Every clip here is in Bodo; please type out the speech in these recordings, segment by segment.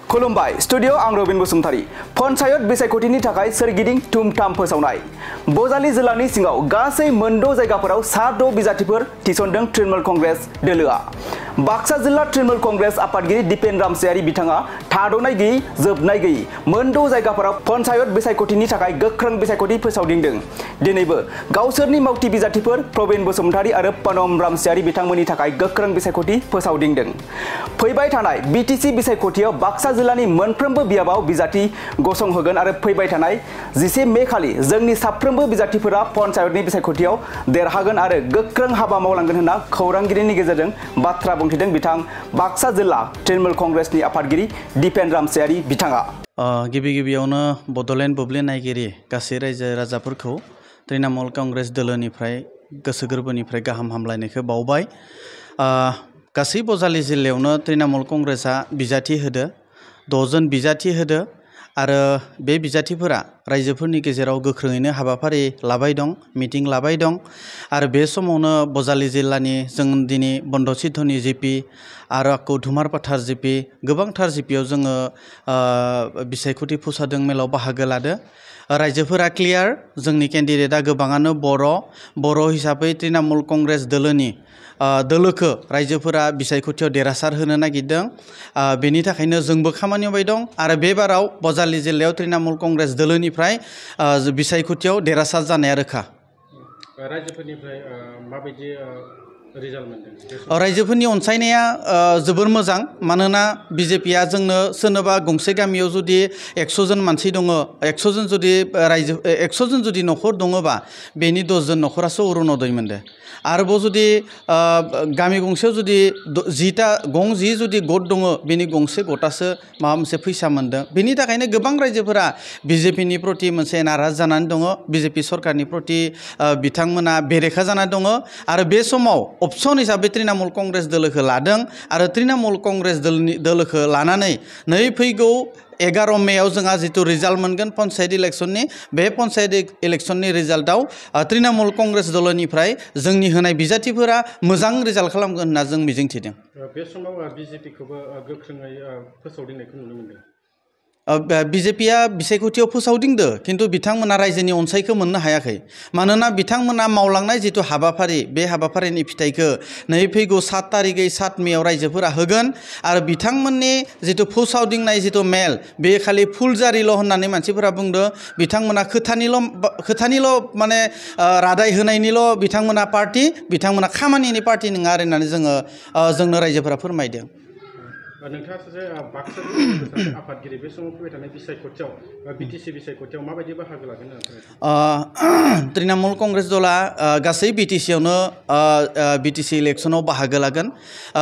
खुलुमबाय स्टुडियो आं रबिन बसुमतारी पन्चायत बिसायख'थिनि थाखाय सोरगिदिं थुमथाम फोसावनाय बजालि जिल्लानि सिङाव गासै मोनद' जायगाफोराव 6 बिजाथिफोर थिसनदों तृणमूल कंग्रेस दोलोआ बाक्सा जिल्ला तृणमूल कंग्रेस आफादगिरि दिपेन रामसियारि बिथाङा थाद'नाय गैयै जोबनाय गैयै मोनद' जायगाफोराव पन्चायत बिसायख'थिनि थाखाय गोख्रों बिसायख'थि फोसावदिंदों दिनैबो गावसोरनि मावथि बिजाथिफोर प्रबीण बसुमतारी आरो पनम रामसियारि बिथांमोननि थाखाय गोख्रों बिसायख'थि फोसावदिंदों फैबाय थानाय बीटीसी बिसायख'थियाव बाक्सा जिल्लानि मोनफ्रोमबो बियाबाव बिजाथि गसंहोगोन आरो फैबाय थानाय 11 मे खालि जोंनि साफ्रोमबो बिजाथिफोरा पन्चायतनि बिसायख'थियाव देरहागोन आरो गोख्रों हाबा मावलांगोन होनना खौरांगिरिनि गेजेरजों बाथ्रा बुंथिदों बिथां बाक्सा जिल्ला तृणमूल कंग्रेसनि आफादगिरि दिपेन रामसियारि बिथाङा गिबि गिबियावनो बड'लेण्ड बुब्लि नायगिरि गासै रायजो राजाफोरखौ तृणमूल कंग्रेस दोलोनिफ्राय गोसो गोरबोनिफ्राय गाहाम हामलायनायखौ बावबाय गासै बजालि जिल्लायावनो तृणमूल कंग्रेसआ बिजाथि होदो 6 जन बिजाथि होदो आरो बे बिजाथिफोरा रायजोफोरनि गेजेराव गोख्रोङैनो हाबाफारि लाबाय दं मिटिं लाबाय दं आरो बे समावनो बजालि जिल्लानि जों दिनै बन्दसी धनी जिपि आरो आकौ धुमार पाथार जिपि गोबांथार जिपियाव जोङो बिसायख'थि फोसावदों मेलाव बाहागो लादो रायजोफोरा क्लियार जोंनि केन्डिडेटआ गोबाङानो बर' हिसाबै तृणमूल कंग्रेस दोलोनि दोलोखौ रायजोफोरा बिसायख'थियाव देरहासार होनो नागिरदों बेनि थाखायनो जोंबो खामानि मावबाय दं आरो बे बाराव बजालि जिल्लायाव तृणमूल कंग्रेस दोलोनिफ्राय बिसायख'थियाव देरहासार जानाया रोखा रायजोफोरनिफ्राय माबायदि रिजाल्ट मोनदों रायजोफोरनि अनसायनाया जोबोर मोजां मानोना बिजेपिया जोंनो सोरनोबा गंसे गामियाव जुदि 100 जन मानसि दङ 100 जन जुदि रायजो 100 जन जुदि नखर दङबा बेनि 10 जन नखरासो अरुणोदय मोनदों आरोबाव जुदि गामि गंसेयाव जुदि 10 जुदि गट दङ बेनि गंसे गटासो माबा मोनसे फैसा मोनदों बेनि थाखायनो गोबां रायजोफोरा बिजेपिनि प्रति मोनसे नाराज जानानै दङ बिजेपि सरकारनि प्रति बिथांमोना बेरेखा जानानै दङ आरो बे समाव अपसन हिसाबै तृणमूल कंग्रेस दोलोखौ लादों आरो तृणमूल कंग्रेस दोलोखौ लानानै नै फैगौ 11 मेयाव जोंहा जितु रिजाल्ट मोनगोन पन्चायत इलेक्शननि बे पन्चायत इलेक्शननि रिजाल्टआव तृणमूल कंग्रेस दोलोनिफ्राय जोंनि होनाय बिजाथिफोरा मोजां रिजाल्ट खालामगोन होनना जों मिजिंथिदों बे समाव बिजेपिखौबो गोख्रोङै फोसावदिंनायखौ नुनो मोनदों बिजेपिया बिसायख'थियाव फोसावदिंदो खिन्थु बिथांमोना रायजोनि अनसायखौ मोननो हायाखै मानोना बिथांमोना मावलांनाय जितु हाबाफारि बे हाबाफारिनि फिथाइखौ नै फैगौ 7 तारिखै 7 मेयाव रायजोफोरा होगोन आरो बिथांमोननि जितु फोसावदिंनाय जितु मेल बे खालि फुलजारिल' होननानै मानसिफोरा बुंदो बिथांमोना खोथानिल' माने रादाय होनायनिल' बिथांमोना पार्टी बिथांमोना खामानिनि पार्टी नङा आरो होननानै जोंनो रायजोफोरा फोरमायदों नोंथाङा सासे बाक्सा आफादगिरि बे समाव फैबाय थानाय बिसायख'थियाव बीटीसी बिसायख'थियाव माबायदि बाहागो लागोन तृणमूल कंग्रेस दला गासै बीटीसीयावनो बीटीसी इलेक्शनाव बाहागो लागोन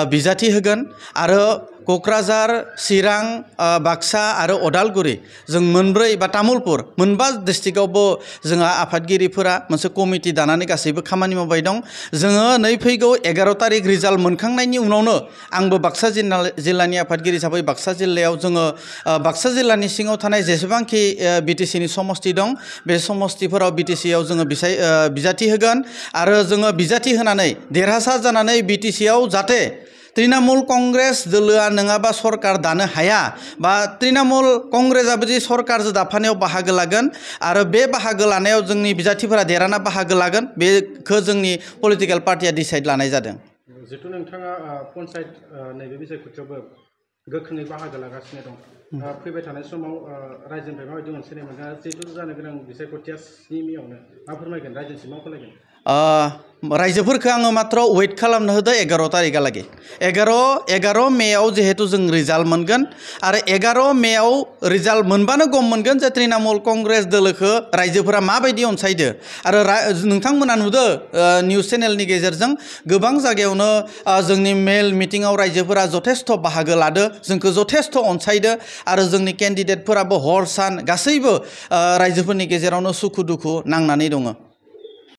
बिजाथि होगोन आरो क'क्राझार चिरां बाक्सा आरो अदालगुरि जों मोनब्रै बा तामुलपुर मोनबा डिस्ट्रिक्टआवबो जोंहा आफादगिरिफोरा मोनसे कमिटि दानानै गासैबो खामानि मावबाय दं जोङो नै फैगौ 11 तारिख रिजाल्ट मोनखांनायनि उनावनो आंबो बाक्सा जिल्लानि आफादगिरि हिसाबै बाक्सा जिल्लायाव जोङो बाक्सा जिल्लानि सिङाव थानाय जेसेबांखि बीटीसीनि समस्ति दं बे समस्तिफोराव बीटीसीयाव जोङो बिजाथि होगोन आरो जोङो बिजाथि होनानै देरहासार जानानै बीटीसीयाव जाहाथे तृणमूल कंग्रेस दोलोआ नङाबा सरकार दानो हाया बा तृणमूल कंग्रेसआबो जे सरकारजों दाफानायाव बाहागो लागोन आरो बे बाहागो लानायाव जोंनि बिजाथिफोरा देरहाना बाहागो लागोन बेखौ जोंनि पलिटिकेल पार्टिया डिसाइड लानाय जादों जितु नोंथाङा पन्चायत नैबे बिसायख'थियावबो गोख्रोङै बाहागो लागासिनो दं फैबाय थानाय समाव रायजोनिफ्राय माबायदि अनसायनाय मोनगोन जितु जानो गोनां बिसायख'थिया 7 मेयावनो मा फोरमायगोन रायजोसिम मा फोरमायगोन रायजोफोरखौ आङो मात्र वेट खालामनो होदो 11 तारिखहालागै 11 मेयाव जिहेतु जों रिजाल्ट मोनगोन आरो 11 मेयाव रिजाल्ट मोनबानो गम मोनगोन जे तृणमूल कंग्रेस दोलोखौ रायजोफोरा माबायदि अनसायदो आरो नोंथांमोना नुदो निउज चेनेलनि गेजेरजों गोबां जायगायावनो जोंनि मेल मिटिङाव रायजोफोरा जथेस्थ बाहागो लादो जोंखौ जथेस्थ अनसायदो आरो जोंनि केन्डिडेटफोराबो हर सान गासैबो रायजोफोरनि गेजेरावनो सुखु दुखु नांनानै दङ